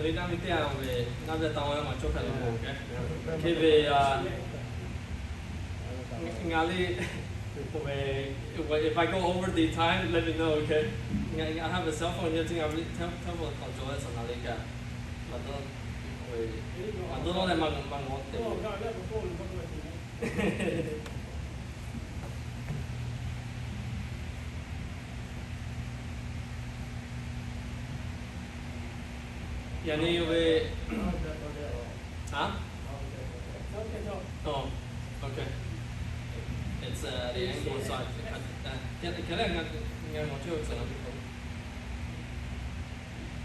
Ve naˇ ve teˇ yanˇ ve naˇ ve taˇ a maˇ cawˇ hk'a le k'o, hk'e ve, ngaˬ le, if I go over the time, let me know, okay? Ngaˬ, I have a cell phone here too. Ngaˬ ve telephone k'awꞈ cawˬ ve suhˍ naˍ le kaꞈ, maˇ dawˇ, maˇ dawˇ nawˉ leh maˇ, maˇ ngawˬ te. Yaꞈ nyi ve, ha? Oh, okay. It's the angle side. Ka leh ngaˬ, ngaˬ ngawˬ chehˇ ve suhˍ naˍ le k'o,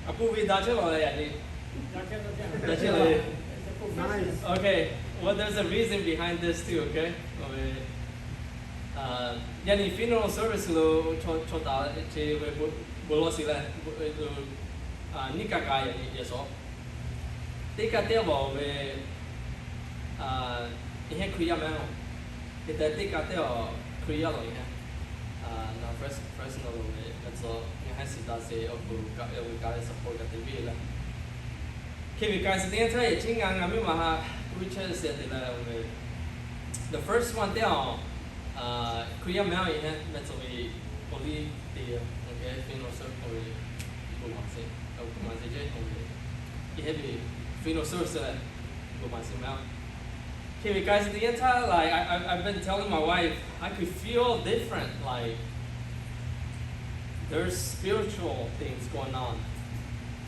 a pui ve daꞈ chehˇ lawˬ leh yaꞈ nyi, daꞈ chehˇ lawˬ. Okay. Well, there's a reason behind this too, okay? Yaꞈ nyi funeral service lo chaw, chaw taˍ ce ve bon lawˬ shiˍ leh, nyiˇ kaˆ kaꞈ yaꞈ nyi yehˬ shawˍ teˇ kaˆ teˇ lawˬ ve, yehˬ Hkriꞈ yaˇ mehˍ lawˬ. Hk'e te teˇ kaˆ teˇ lawˬ Hkriꞈ yaˇ lawˬ yehˬ, na Fresno lo ve, ngaˬ tcuh ngaˬ haˉ shiˍ taˍ sheˍ awˬ hk'aw lo kaꞈ ve ka leh support kaꞈ te piˇ leh, hk'e ve ka shiˍ teˇ yanˇ htaˇ yehˬ chi ngaˬ, ngaˬ miˇ ma ha Richard sheˍ te leh ve, the first one teˇ lawˬ Hkriꞈ yaˇ mehˍ lawˬ yehˬ mehˍ tcuh ve, k'awꞈ liˇ te, okay, funeral service k'oˆ ve, bon maˍ sheˍ, bon maˍ sheˍ ce k'oˆ ve, yehˬ ve funeral service leh bon maˍ sheˍ mehˍ lawˬ. Hk'e ve ka shiˍ teˇ yanˇ htaˇ, like, I, I, I've been telling my wife, I could feel different, like, there's spiritual things going on.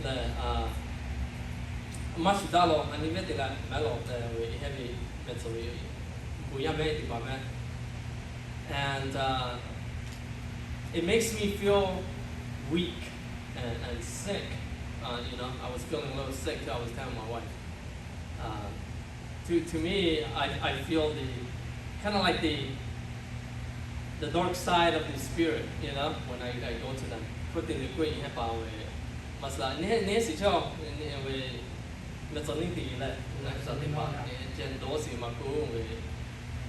Leh, maˇ shuˍ daꞈ lawˬ, a nyi ve te leh mehˍ lawˬ tehꞈ ve, yehˬ ve mehˍ tcuh ve, bon yaˇ mehˍ te paˍ mehˍ. And it makes me feel weak and, and sick. You know, I was feeling a little sick too. I was telling my wife. To, to me, I, I feel the, kind of like the, the dark side of the spirit, you know, when I, I go to them. Hpu te le k'oˆ ve heh pa ve, maˇ sha neˇ, neˇ shiˍ chaw, neˇ ve, mehˍ tcuh neˇ te leh, naˆ sha teˇ hpaˍ, ceh dawˇ shiˍ maˇ k'oˆ ve,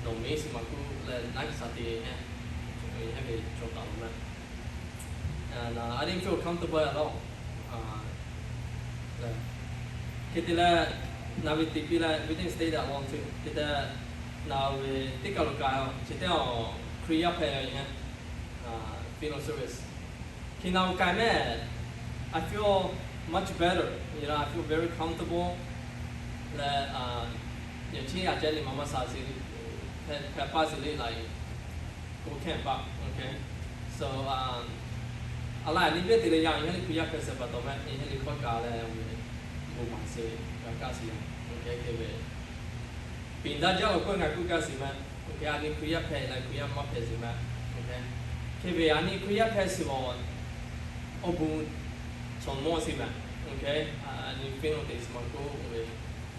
dawˬ meˇ shiˍ maˇ k'oˆ leh naˆ sha te heh, heh ve cawˬ taˍ lo mehˍ. And I didn't feel comfortable at all. Hk'e te leh, naˬ ve te piˇ leh, we didn't stay that long too. Hk'e te, naˬ ve teˇ kaˬ lo kaꞈ, chi teˇ aˬ Hkriꞈ yaˇ hpehꞈ ve heh, funeral service. Hk'e naˬ ve kaꞈ mehˍ, I feel much better. You know, I feel very comfortable. Leh, yehˬ chi yaˇ ceh le maˇ maˇ sha sheˍ le, hpehꞈ paˇ sheˍ le, like, k'oˆ hkehˇ paˆ, okay. So, a la ni ve te leh yaˇ yehˬ le Hkriꞈ yaˇ hpehꞈ sheˍ pa taw mehˍ, yehˬ le hkawˇ kaꞈ leh ve, bon maˍ sheˍ g'a kaˇ shiˍ yaˇ, okay, hk'e ve, piˍ daꞈ jaˇ lo k'oˆ ngaˬ k'oˆ kaˇ shiˍ mehˍ, okay, a nyi Hkriꞈ yaˇ hpehꞈ leh Hkriꞈ yaˇ maˇ hpehꞈ sheˍ mehˍ, okay. Hk'e ve a nyi Hkriꞈ yaˇ hpehꞈ shiˍ lawˬ, awˬ bon chaw mawˇ shiˍ mehˍ, okay. A nyi funeral te shiˍ maˇ k'oˆ ve,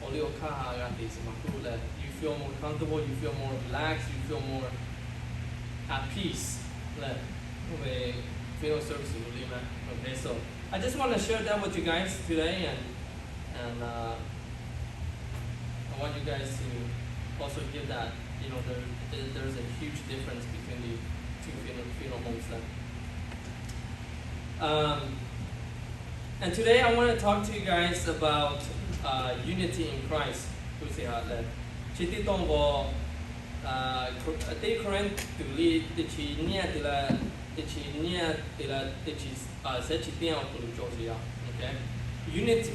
awˬ liˇ awˬ hk'aˇ g'a te shiˍ maˇ k'oˆ leh, you feel more comfortable, you feel more relaxed, you feel more at peace leh, oˇ ve funeral service lo le mehˍ. Okay, so I just want to share that with you guys today, and, and I want you guys to also give that, you know, there, there, there's a huge difference between the two funeral, funeral homes then. Um, and today I want to talk to you guys about uh, unity in Christ. K'oˆ sheˍ ha leh, chi teˇ tawˇ g'aw, teˇ Koˇrenˍhtuˆ liꞈ teˇ chi nyiˇ te leh, teˇ chi nyiˇ te leh teˇ chi, shehˆ chi teˇ awˬ hk'aw lo cawˬ sheˍ yaˇ. Okay, unity,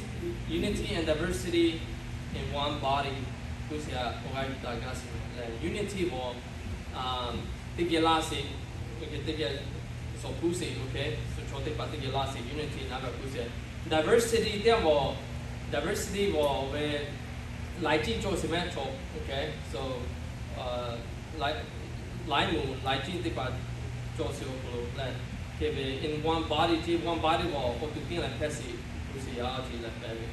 unity and diversity in one body. K'oˆ sheˍ ha, awˬ g'aˇ yuˬ taˍ gaˇ sheˍ leh, unity g'aw teˇ geh laˇ sheˍ, teˇ geh shawˍ puˇ sheˍ, okay, chaw teˇ hpaˍ teˇ geh laˇ sheˍ, unity naˉ ve puˇ sheˍ. Diversity teˇ g'aˇ, diversity g'aw ve laiˉ ciˉ cawˬ sheˍ mehˍ chaw, okay, so laiˉ moˍ laiˉ ciˉ teˇ hpaˍ cawˬ sheˍ awˬ hk'aw lo leh, hk'e ve in one body, chi one body g'aw k'o tuˬ tiˉ leh hpehꞈ sheˍ, puˇ sheˍ yaˇ chi leh hpehꞈ ve.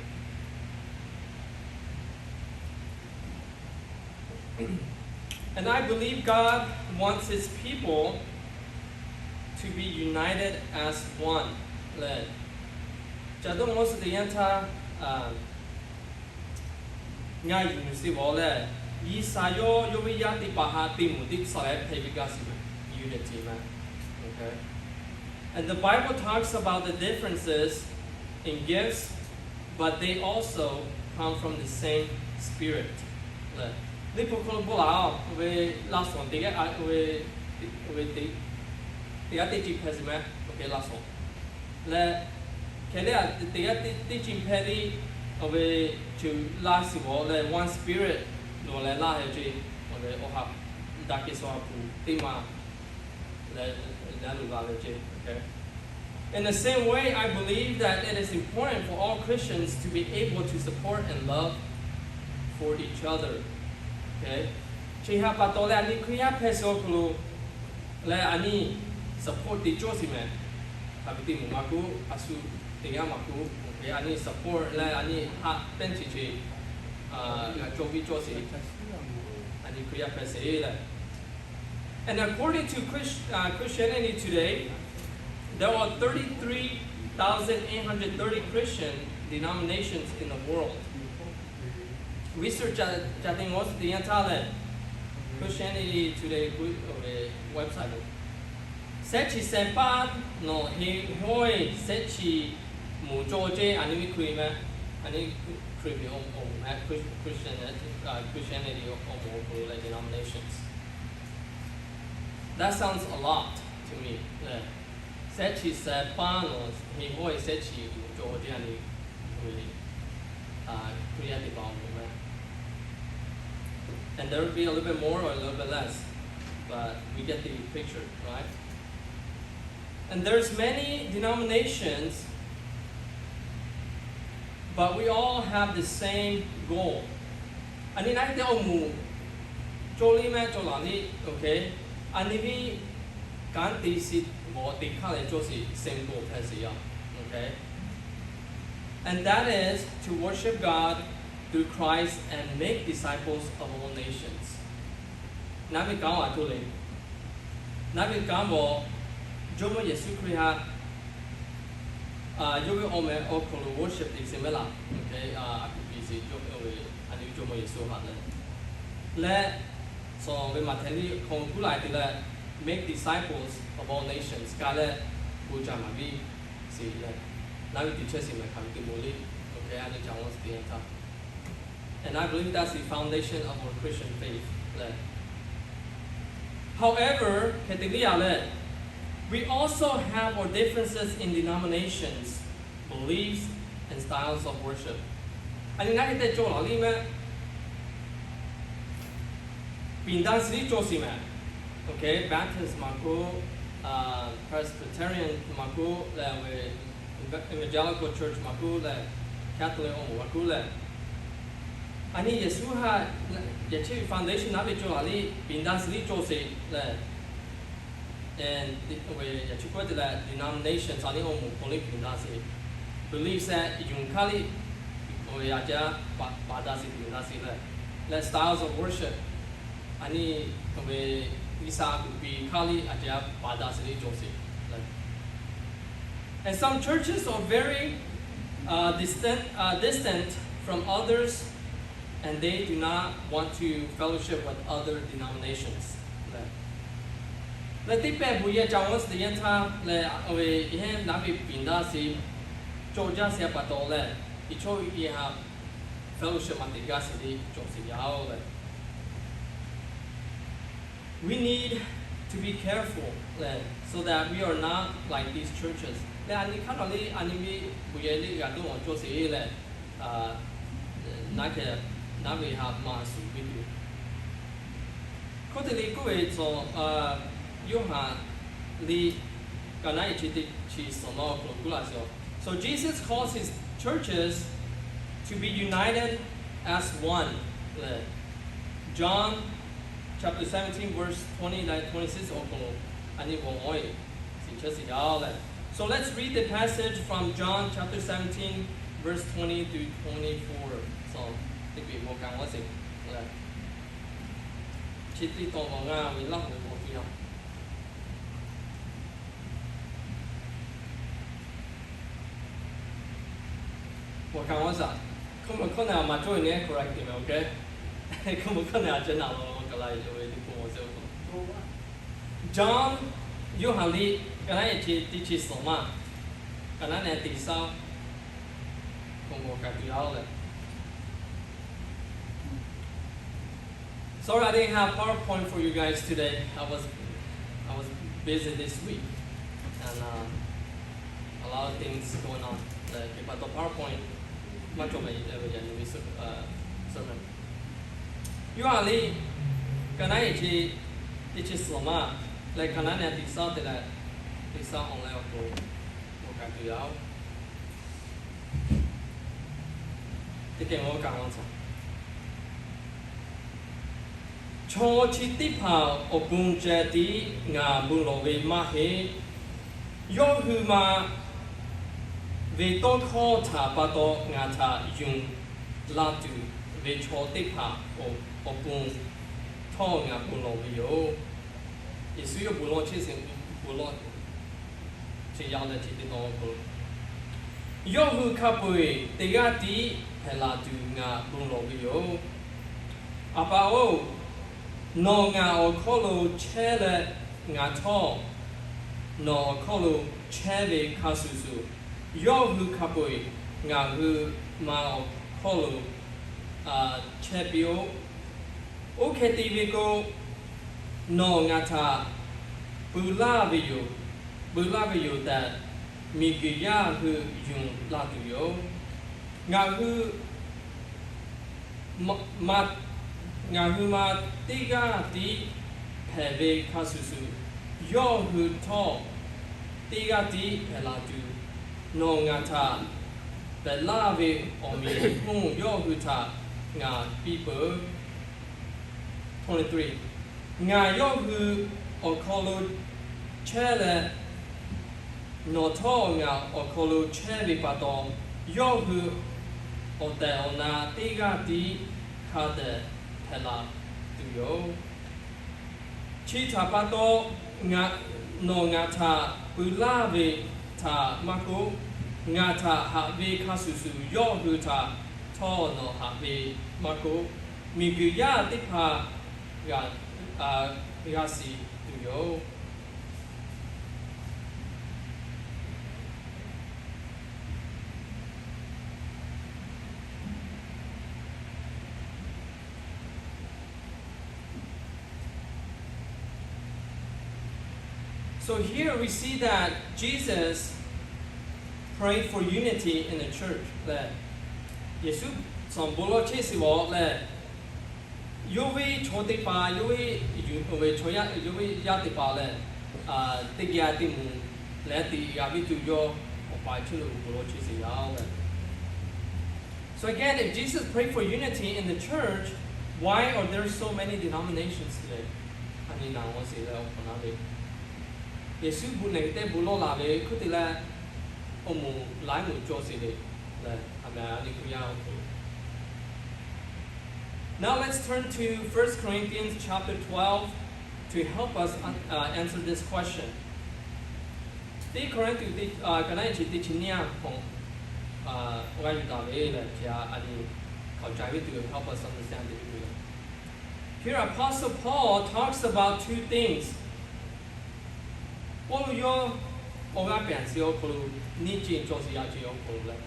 And I believe God wants His people to be united as one leh, ca dawˇ mawˇ suh teˇ yanˇ htaˇ, ngaˬ yuˬ nuˬ sheˍ g'aw leh, G'uiˬsha yawˇ yawˇ ve yaˇ teˇ hpaˍ htaꞈ te moˍ teˇ hpaˍ leh hpehꞈ ve gaˇ sheˍ mehˍ, unity mehˍ. Okay, and the Bible talks about the differences in gifts but they also come from the same Spirit. Liꞈ hpu hk'aw lo bon laˬ ve laˇ shawˍ teˇ g'aˇ, teˇ g'aˇ teˇ ceuˬ hpehꞈ sheˍ meh, laˇ shawˍ leh, hk'e le, teˇ g'aˇ teˇ ceuˬ hpehꞈ le, awˬ ve ceuˬ laˇ sheˍ g'awˬ leh one Spirit nawˬ leh laˇ ve ceˇ, awˬ ve awˬ ha daꞈ kehˬ suh a hpu teˇ ma leh, leh luˬ la ve ceˇ. In the same way, I believe that it is important for all Christians to be able to support and love for each other. Chi htaꞈ pa taw leh, a nyi Hkriꞈ yaˇ hpehꞈ suh awˬ hk'aw lo leh a nyi support te cawˇ sheˍ meh. Hk'a biˇ teˇ moˍ maˇ k'oˆ, a shu teˇ g'aˇ maˇ k'oˆ, a nyi support leh a nyi haꞈ pehnˇ chi chi g'a cawˇ piˇ cawˇ sheˍ. A nyi Hkriꞈ yaˇ hpehꞈ sheˍ leh, and according to Chris- uh, Christianity today, there are thirty-three thousand eight hundred thirty Christian denominations in the world. Research ca te ngawˬ suh teˇ yanˇ htaˇ leh, Christianity Today k'oˆ ve website lo, shehˉ chi shehˍ hpaˇ nawˬ heˆ hawˉ e shehˉ chi moˍ cawˇ ceˇ, a nyi ve Hkriꞈ meh, a nyi Hkriꞈ ve awˬ moˍ meh, Christian, Christianity awˬ moˍ awˬ hk'aw lo leh denominations. That sounds a lot to me. Shehˉ chi shehˍ hpaˇ nawˬ heˆ hawˉ e shehˉ chi moˍ cawˇ ceˇ, a nyi Hkriꞈ yaˇ teˇ hpaˍ awˬ moˍ meh. And there will be a little bit more or a little bit less, but we get the picture, right? And there's many denominations, but we all have the same goal. A nyi naˉ te awˬ moˍ cawˇ le meh cawˇ laˬ le, okay. A nyi ve kanˉ te shiˍ g'awˬ teˇ hk'aˇ leh cawˇ sheˍ, same goal hpehꞈ sheˍ yaˇ, okay. And that is to worship God through Christ and make disciples of all nations. Naˉ ve kanˉ a htoˇ le. Naˉ ve kanˉ g'awˬ, Jawˇmawˇ Yeˍsuˆ Hkriꞈ htaꞈ yawˇ ve awˬ meh awˬ hk'aw lo worship te sheˍ meh laˬ, a kuˬ piˇ sheˍ, a nyi Jawˇmawˇ Yeˍsuˆ htaꞈ leh, leh, sawˬ ve maˍ htehˍ liˇ hk'aw kuˉ la te leh, make disciples of all nations kaꞈ leh, bon jaˇ maˍ piˇ sheˍ leh, naˉ ve te chehˇ sheˍ meh hk'a ve teˇ moˍ le, a nyi ca won te yanˇ htaˇ. And I believe that's the foundation of our Christian faith leh. However, hk'e te liˇ a leh, we also have our differences in denominations, beliefs, and styles of worship. A nyi naˉ hk'e te cawˇ laˬ le meh, piˍ daꞈ sheˍ liˇ cawˇ sheˍ meh. Okay, Baptist maˇ k'oˆ, Presbyterian maˇ k'oˆ leh, Evangelical Church maˇ k'oˆ leh, Catholic awˬ moˍ maˇ k'oˆ leh, a nyi Yeˍsuˆ htaꞈ yehˬ chehˇ ve foundation naˉ ve cawˇ laˬ le, piˍ daꞈ sheˍ liˇ cawˇ sheˍ leh, and ve yehˬ chehˇ k'oˆ te leh denomination ca liˇ awˬ moˍ hk'aw liˇ piˍ daꞈ sheˍ, beliefs leh yonˍ hk'aˇ liˇ, a ve a ca paˍ daꞈ sheˍ piˍ daꞈ sheˍ leh, leh styles of worship, a nyi ve G'uiˬsha kuˬ piˇ hk'aˇ liˇ a ca paˍ daꞈ sheˍ liˇ cawˇ sheˍ leh. And some churches are very distant, distant from others, and they do not want to fellowship with other denominations. Leh teˇ pehˍ bon yehˬ ca won suh teˇ yanˇ htaˇ leh, a ve yehˬ naˉ ve piˍ daꞈ sheˍ cawˇ jaˇ sheˍ pa taw leh, i chaw i ha fellowship maˇ te gaˇ sheˍ le cawˬ sheˍ yaˇ-oˬ leh. We need to be careful leh, so that we are not like these churches. Leh a nyi hk'aˇ nawˬ le a nyi ve bon yehˬ le g'a dawˇ awˬ cawˇ sheˍ leh, naˉ hkeh naˉ ve ha maˇ suˍ piˇ tuˬ. Hk'oˆ te le k'oˆ ve tcuh, Yoˇhanˬ liꞈ ka naˉ yehˬ chi teˇ chi suhˍ ma awˬ hk'aw lo k'oˆ laˇ sheˍ. So Jesus calls his churches to be united as one. Leh John chapter seventeen verse twenty leh twenty-six awˬ hk'aw lo a nyi g'awˬ g'awˬ e shiˍ chehˇ sheˍ yaˇ leh. So let's read the passage from John chapter seventeen, verse twenty to twenty-four. Teˇ peˍ g'awˬ ka g'awˬ sheˍ leh, chi teˇ taw g'awˬ ngaˇ ve laˇ ve g'awˬ tuˬ yaˇ. G'awˬ ka g'awˬ shaˍ, hkawˇ mvuh hkawˇ na a maˇ cawˇ ve nehˬ correct te meh, okay. Hkawˇ mvuh hkawˇ na a ceh naˬ lo kaꞈ la e ve teˇ hkawˇ g'awˬ sheˍ-oˬ. John, Yoˇhanˬ liꞈ ka naˉ yehˬ chi teˇ chi suhˍ ma, ka naˉ nehˬ teˇ saˉ Sorry, I didn't have PowerPoint for you guys today. I was I was busy this week and uh, a lot of things going on. Leh hk'e pa taw PowerPoint maˇ cawˬ ve yaꞈ nyi ve sermon. Yoˇhanˬ liꞈ ka naˉ eˬ chi teˇ chi suhˍ maˇ leh ka naˉ nehˬ teˇ saˉ te leh teˇ saˉ awˬ leh awˬ hk'aw lo ka tuˬ yaˇ-oˬ, teˇ kehˬ ma kaꞈ a tcuh. Chaw chi teˇ hpaˍ awˬ pon ceh tiˉ ngaˬ bon lawˬ ve maˇ heˆ. Yawˇ hui ma ve tawˇ hkawˇ htaꞈ pa taw ngaˬ htaꞈ yonˍ la tuˬ ve chaw teˇ hpaˍ awˬ pon htawˇ ngaˬ bon lawˬ ve yoˬ. Yeˍsuˆ yawˇ bon lawˬ chehˇ sheˍ, bon lawˬ chehˇ yaˇ leh chi teˇ tawn awˬ hk'aw lo, yawˇ hui hk'a peu-eˬ teˇ g'aˇ tiˉ hpehꞈ la tuˬ ngaˬ bon lawˬ ve yoˬ. A pa-oˬ, nawˬ ngaˬ awˬ hk'aw lo chehˇ leh, ngaˬ htawˇ nawˬ awˬ hk'aw lo chehˇ ve hk'a shuˍ shuˍ, yawˇ hui hk'a peu-eˬ ngaˬ hui ma awˬ hk'aw lo chehˇ piˇ-oˆ. Oˇ hk'e te ve k'o, nawˬ ngaˬ htaꞈ peu laˇ ve yoˬ, peu laˇ ve yoˬ tehꞈ, miˬguiˬ yaˇ hui yonˍ la tuˬ yoˬ. Ngaˬ hui ma, ngaˬ hui ma teˇ g'aˇ tiˉ hpehꞈ ve hk'a shuˍ shuˍ, yawˇ hui htawˇ teˇ g'aˇ tiˉ hpehꞈ la tuˬ, nawˬ ngaˬ htaꞈ pehˬ laˇ ve awˬ meꞈ awˬ hponˇ yawˇ hui htaꞈ ngaˬ piˇ peuˬ. Ngaˬ yawˇ hui awˬ hk'aw lo chehˇ leh, nawˬ htawˇ ngaˬ awˬ hk'aw lo chehˇ ve pa taw, yawˇ hui awˬ tehˬ awˬ na teˇ g'aˇ tiˉ hk'a dehꞈ hpehꞈ la tuˬ yoˬ. Chi htaꞈ pa taw, nawˬ ngaˬ htaꞈ peu laˇ ve htaꞈ maˇ k'oˆ, ngaˬ htaꞈ haꞈ ve hk'a shuˍ shuˍ yawˇ hui htaꞈ htawˇ nawˬ haꞈ ve maˇ k'oˆ, miˬguiˬ yaˇ teˇ hpaˍ g'a shiˍ tuˬ yoˬ. So here we see that Jesus prayed for unity in the church leh, Yeˍsuˆ saˍ bon lawˬ chehˇ shiˍ leh, yawˇ ve chaw teˇ hpaˍ, yawˇ ve, yawˇ ve yaˇ teˇ hpaˍ lehˬ, teˇ geh teˇ moˍ leh teˇ g'aˇ ve tuˬ yawˇ awˬ pa chehˇ lo bon lawˬ chehˇ shiˍ yaˇ-oˬ. So again, if Jesus prayed for unity in the church, why are there so many denominations today? A nyi naˍ g'aw sheˍ leh awˬ hk'awꞈ na ve, Yeˍsuˆ bon lehˬ ve teˇ bon lawˬ laˬ ve hk'oˆ te leh, awˬ moˍ laiˉ moˍ cawˬ sheˍ ve lehˬ, a meh a nyi hk'oˆ yaˇ awˬ hk'aw lo Now let's turn to First Corinthians chapter twelve to help us un- uh, answer this question. Teˇ Kawˇrenˍtuˆ teˇ, uh, ka naˉ eˬ chi teˇ chi nyiˇ a hk'awꞈ, uh, g'a yuˬ taˍ ve lehˬ, chi a a nyi hk'aoˍ ca ve tuˬ help us understand the Here Apostle Paul talks about two things. Pawˇluꞈ yawˇ awˬ g'aˇ pehˍ shiˍ awˬ hk'aw lo nyiˇ ceuˬ cawˬ shiˍ yaˇ ceuˬ awˬ hk'aw lo lehˬ,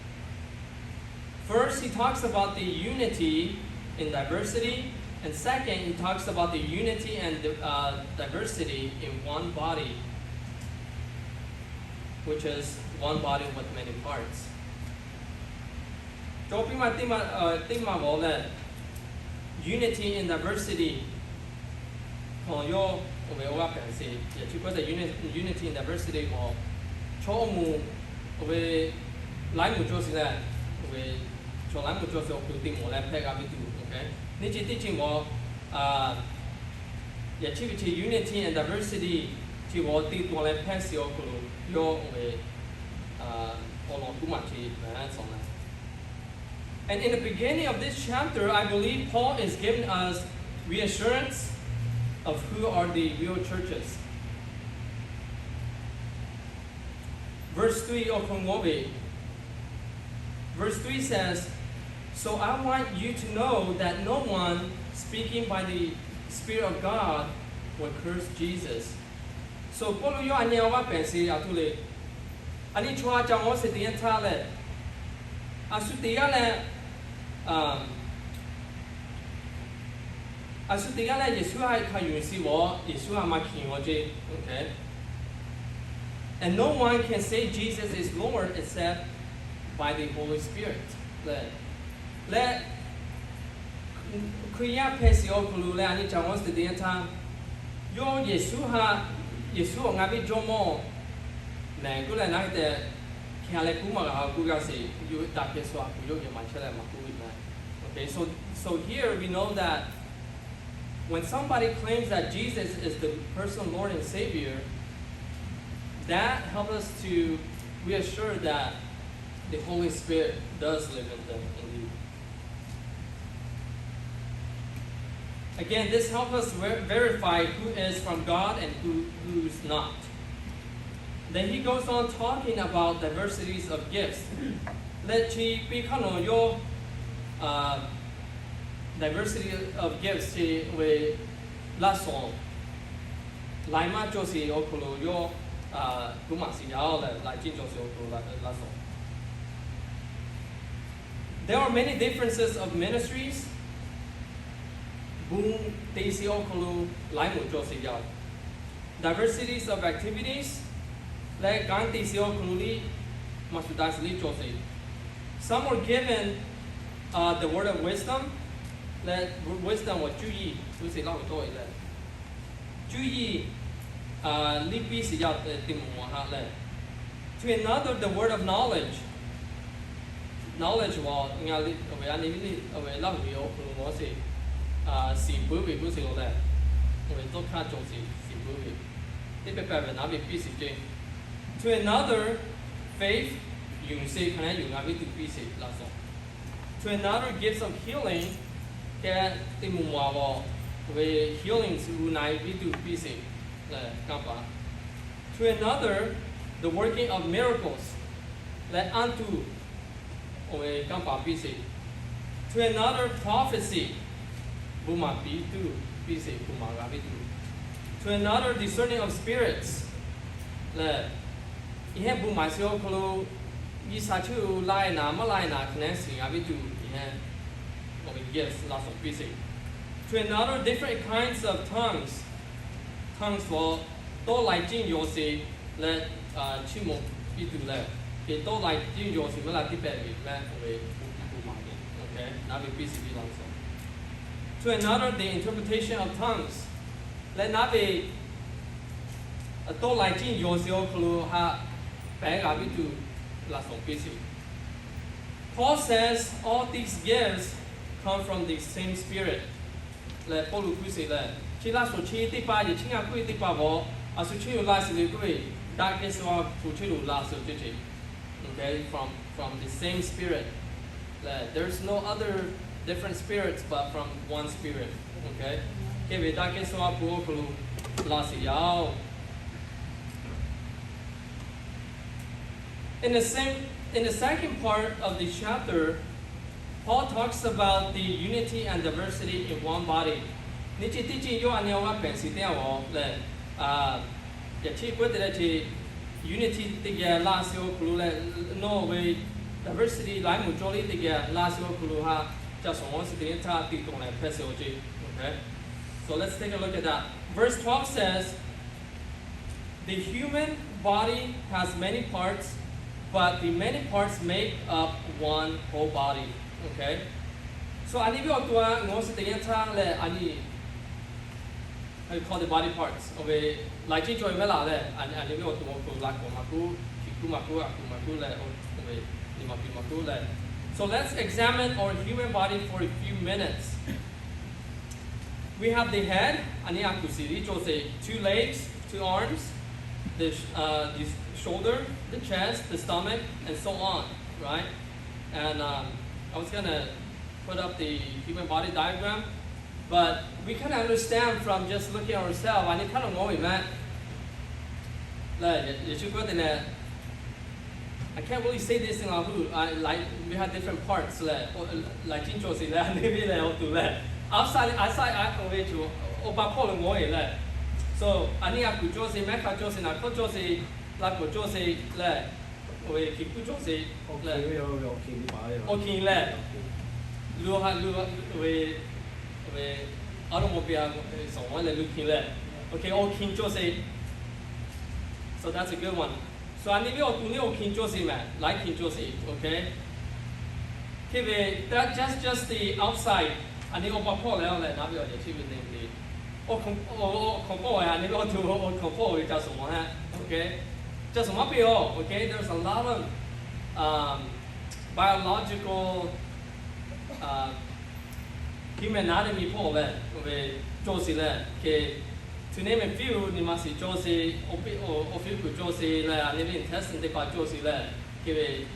first, he talks about the unity in diversity, and second, he talks about the unity and uh, diversity in one body, which is one body with many parts. Cawˬ piˇ ma teˇ ma, teˇ ma g'awˬ lehˬ, unity in diversity hk'aw yawˇ awˬ ve awˬ g'aˇ pehˍ shiˍ. Yaꞈ chi k'oˆ lehˬ, unity in diversity g'awˬ, chaw awˬ moˍ awˬ ve laiˉ moˍ cawˬ shiˍ lehˬ, awˬ ve chaw laiˉ moˍ cawˬ shiˍ awˬ hk'aw lo te mawˬ leh hpehꞈ g'a ve tuˬ, nyiˇ ceuˬ teˇ ceuˬ g'awˬ, yaꞈ chi ve chi unity and diversity chi g'awˬ te taw leh hpehꞈ shiˍ awˬ hk'aw lo yawˇ awˬ ve awˬ lawn kuˉ maˬ chi ve a tcuh leh And in the beginning of this chapter, I believe Paul is giving us reassurance of who are the real churches. Verse three awˬ hk'aw lo, verse three says, So I want you to know that no one speaking by the Spirit of God will curse Jesus. So Pawˇluꞈ yawˇ a nyi awˬ g'aˇ pehˍ shiˍ a htoꞈ le, a nyi chaw a ca g'awˬ shiˍ teˇ yanˇ htaˇ lehˬ, A shu teˇ g'aˇ leh, a shu teˇ g'aˇ leh Yeˍsuˆ htaꞈ hkanˍ yuˬ shiˍ-oˬ, Yeˍsuˆ htaꞈ maˇ hkiˬ-oˬ ce. And no one can say Jesus is Lord except by the Holy Spirit. Leh, Hkriꞈ yaˇ hpehꞈ shiˍ awˬ hk'aw lo leh a nyi caꞈ g'awˇ suhˍ teˇ yanˇ htaˇ, yawˇ Yeˍsuˆ htaꞈ, Yeˍsuˆ awˬ ngaˬ ve Jawˇmawˇ mehˍ k'oˆ leh naˉ te, hk'e leh kuˉ maˇ g'a k'oˆ gaˇ sheˍ, yawˇ daꞈ kehˬ shu a kuˬ yawˇ geh maˍ chehˇ leh maˇ k'oˆ ve mehˍ. Okay, so, so here we know that when somebody claims that Jesus is the personal Lord and Savior, that helps us to reassure that the Holy Spirit does live in them indeed. Again, this helps us ver- verify who is from God and who, who's not. Then he goes on talking about diversities of gifts. Leh chi piˇ hk'aˇ nawˬ yawˇ, uh, diversity of gifts chi ve laˇ suhˍ laiˉ maˇ cawˬ sheˍ awˬ hk'aw lo yawˇ, uh, kuˉ maˍ shiˍ yaˇ-oˬ leh laiˉ ceuˬ cawˬ sheˍ awˬ hk'aw lo laˇ suhˍ. There are many differences of ministries. Bon te sheˍ awˬ hk'aw lo laiˉ moˍ cawˬ sheˍ yaˇ-oˬ. Diversities of activities. Leh kanˉ te sheˍ awˬ hk'aw lo liˇ maˇ shu daꞈ sheˍ liˇ cawˬ sheˍ. Some were given, uh, the word of wisdom. Leh wisdom awˬ cuˇ yiˍ, cuˇ sheˍ laˇ awˬ tawˆ e leh cuˇ yiˍ liˇ piˇ sheˍ yaˇ teˇ moˍ maˬ haꞈ leh, to another the word of knowledge. Knowledge awˬ ngaˬ liˇ awˬ ve a nyi ve liˇ awˬ ve laˇ hui ve awˬ hk'aw lo g'awˇ sheˍ, shiˍ puiˉ ve g'uˇ suhˍ lo leh, awˬ ve tawˇ hk'aˇ cawˬ sheˍ shiˍ puiˉ ve, teˇ pehˍ pehˍ ve naˉ ve piˇ sheˍ ceˇ. To another, faith, yonˍ sheˍ hk'a leh yonˍ g'a viˉ tuˬ piˇ sheˍ laˇ suhˍ. To another, gifts of healing, keh teˇ moˍ maˬ awˬ ve healing shu na e viˉ tuˬ piˇ sheˍ leh kanˇ paˍ. To another, the working of miracles, leh anˇ tuˬ awˬ ve kanˇ paˍ piˇ sheˍ. To another, prophecy, bon maˍ piˇ tuˬ piˇ sheˍ, bon maˍ g'a viˉ tuˬ. To another, discerning of spirits, leh, yehˬ bon maˍ sheˍ awˬ hk'aw lo G'uiˬsha chi laˇ e naˍ maˇ laˇ e naˍ hk'a leh shiˍ g'a viˉ tuˬ yehˬ awˬ ve gifts laˇ suhˍ piˇ sheˍ. To another, different kinds of tongues. Tongues awˬ tawˇ laiˉ ceuˬ yonˍ sheˍ leh, chiˇ mvuh piˇ tuˬ leh, hk'e tawˇ laiˉ ceuˬ yonˍ sheˍ maˇ laˇ teˇ pehˍ ve leh awˬ ve bon maˍ ve, naˉ ve piˇ sheˍ piˇ laˇ suhˍ. To another, the interpretation of tongues. Leh naˉ ve tawˇ laiˉ ceuˬ yonˍ sheˍ awˬ hk'aw lo haꞈ pehˉ g'a viˉ tuˬ laˇ suhˍ piˇ sheˍ. Paul says all these gifts come from the same Spirit. Leh Pawˇluꞈ k'oˆ sheˍ leh, chi laˇ suhˍ chi teˇ hpaˍ yehˬ chi ngaˬ k'oˆ ve teˇ hpaˍ g'awˇ a shu chi yoˬ laˇ sheˍ ve k'oˆ ve, daꞈ kehˬ shu a hpu chi yoˬ laˇ suhˍ teˇ ceuˬ. Okay, from, from the same Spirit. Leh, there's no other different spirits but from one Spirit. Okay, hk'e ve daꞈ kehˬ shu a hpu awˬ hk'aw lo laˇ sheˍ yaˇ-oˬ. In the same, in the second part of the chapter, Paul talks about the unity and diversity in one body. Nyi chi teˇ ceuˬ yawˇ a nyi awˬ g'aˇ pehˍ shiˍ teˇ yanˇ g'awˇ leh, yehˬ chi k'oˆ te leh chi unity teˇ geh laˇ sheˍ awˬ hk'aw lo leh, nawˬ ve diversity laiˉ moˍ cawˬ liˇ teˇ geh laˇ sheˍ awˬ hk'aw lo haꞈ ca suhˍ g'awˇ suhˍ teˇ yanˇ htaˇ tiꞈ tawˬ leh hpehꞈ sheˍ awˬ ceˇ. Okay, so let's take a look at that. Verse twelve says, the human body has many parts, but the many parts make up one whole body. Okay, so a nyi ve awˬ to a g'awˇ suhˍ teˇ yanˇ htaˇ leh a nyi, how you call the body parts? Awˬ ve laiˉ ceuˬ cawˬ ve maˇ laˬ leh, a nyi ve awˬ to awˬ hk'aw lo laꞈ k'awꞈ maˇ k'oˆ, hkiˬ kuˉ maˇ k'oˆ, a kuˬ maˇ k'oˆ leh, awˬ ve liꞈ maˇ piˇ maˇ k'oˆ leh. So let's examine our human body for a few minutes. We have the head, a nyi a kuˬ shiˍ liˇ cawˬ sheˍ, two legs, two arms, the, uh, the shoulder, the chest, the stomach, and so on, right? And, um, I was gonna put up the human body diagram, but we can understand from just looking at ourselves, a nyi hk'aˇ lo ngawˬ ve meh. Leh, yehˬ chi k'oˆ te leh, I can't really say this in Lahu, like, we have different parts leh, laiˉ ceuˬ cawˬ sheˍ leh, a nyi ve leh awˬ to leh, outside, outside a ve awˬ pa hkawˇ lo ngawˬ ve leh. So a nyi a kuˬ cawˬ sheˍ, mehˉ hk'aˇ cawˬ sheˍ, naˍ hkawˇ cawˬ sheˍ, laꞈ k'awꞈ cawˬ sheˍ leh, ve hkiˬ kuˉ cawˇ sheˍ leh, awˬ hkiˬ lehˬ, lu ha lu ve, ve, a lo mo pi a, sawˍ ma leh lu hkiˬ lehˬ, awˬ hkiˬ, awˬ hkiˬ cawˇ sheˍ. So that's a good one. So a nyi ve awˬ to nyi awˬ hkiˬ cawˇ sheˍ mehˍ, laiˉ hkiˬ cawˇ sheˍ, okay. Hk'e ve, that just, just the outside. A nyi awˬ pa hpawˇ leh a leh naˉ ve awˬ yehˬ chi ve te ve, awˬ hk'awꞈ pawˆ ve, a nyi ve awˬ to awˬ hk'awꞈ pawˆ ve ca suhˍ maˬ hehˆ, okay. Ca suhˍ maˇ piˇ-oˬ, okay. There's a lot of biological, human anatomy hpawˇ leh ve cawˇ sheˍ leh hk'e, to name a few, nyi ma shiˍ cawˇ sheˍ, awˬ fiˉ kuˬ cawˇ sheˍ leh, a nyi ve intestine teˇ hpaˍ cawˇ sheˍ leh, hk'e ve,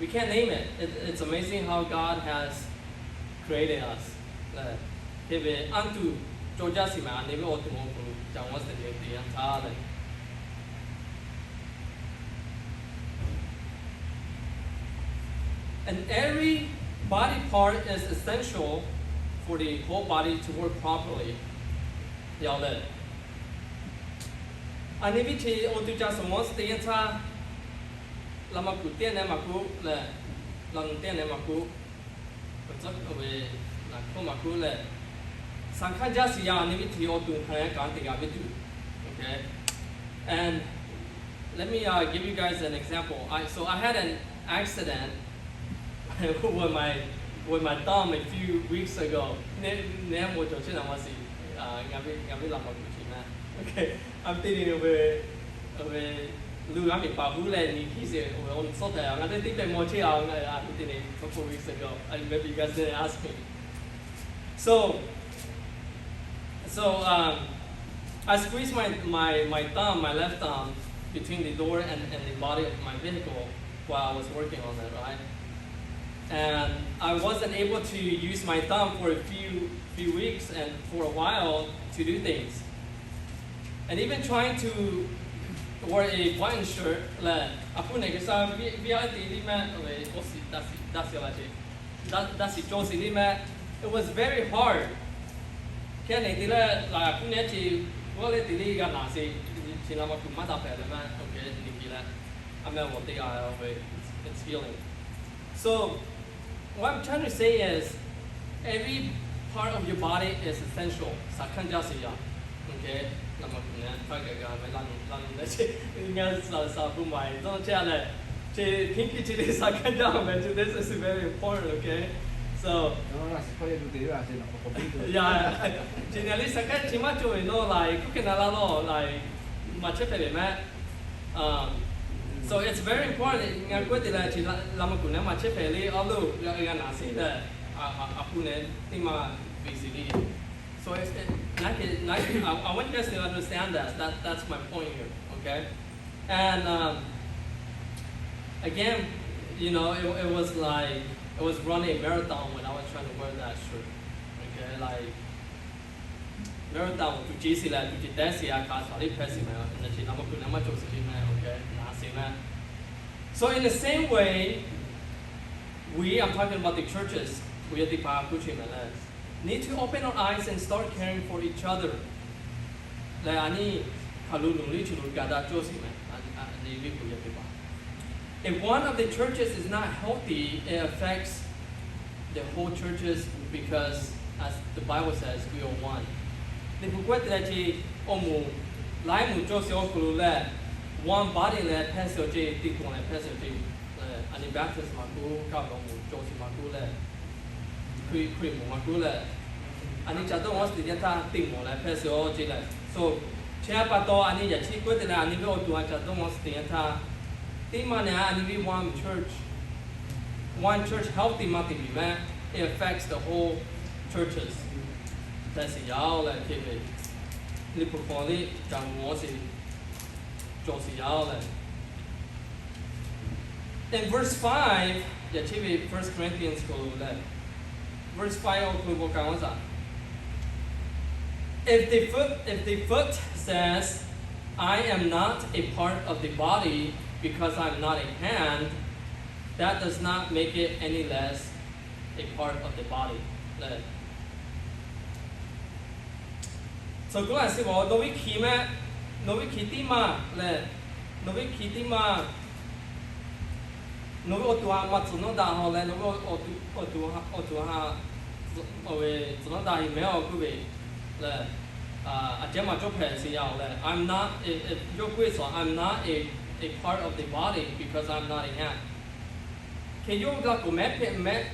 we can't name it. It's amazing how God has created us. Hk'e ve, anˇ tuˬ cawˇ jaˇ sheˍ mehˍ, a nyi ve awˬ to awˬ hk'aw lo ca what's the name te yanˇ htaˇ leh. And every body part is essential for the whole body to work properly. Yaꞈ lehˬ, a nyi ve chi awˬ to ca suhˍ maˬ te yanˇ htaˇ, la ma kuˬ teˇ nehˬ maˇ k'oˆ leh, la nu teˇ nehˬ maˇ k'oˆ, ve, la hkawˇ maˇ k'oˆ leh, saˍ hkaˇ jaˇ sheˍ yaˇ, a nyi ve chi awˬ to hk'aˬ hk'e kaꞈ te g'a ve tuˬ. Okay. And let me give you guys an example. I, so I had an accident with my, with my thumb a few weeks ago. Neˇ, neˇ maˇ cawˬ chi naˍ ma shiˍ, ngaˬ ve, ngaˬ ve la ma kuˬ chi mehˍ. Okay. A nyi teˇ nyi ve, ve, lu g'a miˬ paˍ huˉ leh nyi hkiˇ sheˍ, awˬ suhˉ hpehꞈ, ngaˬ teˇ teˇ pehˍ maw chehˇ a, a nyi teˇ nyi, couple weeks ago. I remember you guys didn't ask me. So, so, um, I squeezed my, my, my thumb, my left thumb, between the door and, and the body of my vehicle while I was working on it, right? And I wasn't able to use my thumb for a few, few weeks and for a while to do things. And even trying to wear a button shirt leh, a hpu nehˬ G'uiˬsha viˉ aˉ te liˇ mehˆ, awˬ shiˍ daꞈ shiˍ laˇ ce, daꞈ shiˍ cawˇ sheˍ liˇ mehˆ. It was very hard. Hk'e nehˬ te leh, la a hpu nehˬ ce, g'awˇ leh te liˇ g'a naˍ sheˍ, chi la ma kuˬ maˇ taˇ hpehꞈ leh mehˆ, okay, nyi hkiˇ leh, a mehˆ g'awˬ te g'a ve, it's healing. So what I'm trying to say is, every part of your body is essential. Saˍ hkaˇ jaˇ sheˍ yaˇ. Okay, la ma kuˬ nehˬ htaˇ gaˬ gaˬ ve la nu, la nu leh ce, ngaˬ saˍ saˍ hpu maˍ dawˇ chehˇ a leh, ce, hkiˉ hkiˇ ce le saˍ hkaˇ jaˇ mehˍ ce, this is very important, okay? So, ya, ce nehˬ le saˍ hkaˇ chi maˇ cawˬ ve nawˇ la, hk'oˆ hk'e na la lawˬ la, maˍ chehˇ hpehꞈ ve mehˆ. So it's very important. Ngaˬ k'oˆ te leh, chi la ma kuˬ nehˬ maˍ chehˇ hpehꞈ le, a lo g'a naˍ sheˍ leh, a hpu nehˬ teˇ maˇ ve sheˍ le. So it's, I want you guys to understand that. That, that's my point here, okay? And, um, again, you know, it, it was like, I was running a marathon when I was trying to wear that shirt. Okay, like, marathon awˬ tu ce sheˍ leh, tu ce teh sheˍ a hk'a shaˍ liˇ hpehꞈ sheˍ mehˍ, nyi ce la ma kuˬ nehˬ maˇ cawˬ sheˍ le mehˍ, okay, naˍ sheˍ mehˍ. So in the same way, we, I'm talking about the churches, ကိုယ်ရံ teˇ hpaˍ k'oˆ ce mehˍ leh, need to open our eyes and start caring for each other. Leh a nyi hk'aˬ lo luˬ liˇ chi lo gaˬ daꞈ cawˇ sheˍ mehˍ, a nyi ve ကိုယ်ရံ teˇ hpaˍ. If one of the churches is not healthy, it affects the whole churches because, as the Bible says, we are one. Liꞈ hpu k'oˆ te leh ce, awˬ moˍ laiˉ moˍ cawˇ sheˍ awˬ hk'aw lo leh, one body leh hpehꞈ sheˍ awˬ ce, teˇ hkawꞈ leh hpehꞈ sheˍ awˬ ce, a nyi Baptist maˇ k'oˆ, kaˇ ve awˬ moˍ cawˬ sheˍ maˇ k'oˆ leh, Hkriꞈ, Hkriꞈ moˍ maˇ k'oˆ leh, a nyi ca dawˇ nawˇ sheˍ teˇ yanˇ htaˇ teˇ moˍ leh hpehꞈ sheˍ awˬ ce leh. So, chi htaꞈ pa taw a nyi yaꞈ chi k'oˆ te leh, a nyi ve awˬ to a ca dawˇ nawˇ sheˍ teˇ yanˇ htaˇ, teˇ maˇ nehˬ a nyi ve one church, one church healthy maˇ te miˬ mehˍ, it affects the whole churches. Hpehꞈ sheˍ yaˇ leh hk'e ve, Liꞈ hpu hk'aw liˇ ca mawˬ sheˍ, cawˬ sheˍ yaˇ leh. In verse five, yaꞈ chi ve First Corinthians hk'aw lo leh, verse five awˬ hk'aw lo k'awꞈ kaꞈ maˇ shaˍ. If the foot, if the foot says, "I am not a part of the body because I'm not a hand," that does not make it any less a part of the body. Leh, so k'oˆ a sheˍ ve, nawˬ ve hkiˬ mehˍ, nawˬ ve hkiˬ teˇ maˇ leh, nawˬ ve hkiˬ teˇ maˇ Nawˬ ve awˬ to ha maˇ tcuh nawˉ daꞈ haw leh, nawˬ ve awˬ to ha, awˬ to ha, awˬ ve tcuh nawˉ daꞈ heˆ mehˉ awˬ kuiˬ ve le, a ceh maˇ cawˇ hpehꞈ sheˍ yaˇ-oˬ leh, I'm not, yawˇ k'oˆ ve suh, I'm not a, a part of the body because I'm not a hand. Hk'e yawˇ la k'o mehˉ hpehꞈ mehˉ,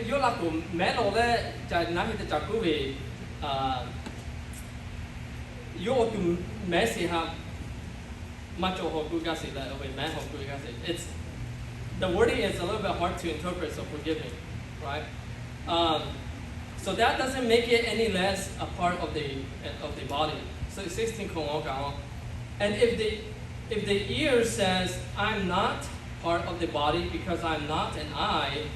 yawˇ la k'o mehˉ lawˬ leh, ca naˉ heˆ te ca kuˉ ve, yawˇ awˬ to mehˉ sheˍ ha maˇ cawˬ haw kuiˬ gaˇ sheˍ leh, awˬ ve mehˉ haw kuiˬ gaˇ sheˍ. It's, the wording is a little bit hard to interpret, so forgive me, right? Um, so that doesn't make it any less a part of the, of the body. So sixteen k'o ngaˬ kaꞈ, and if the, if the ear says, I'm not part of the body because I'm not an eye,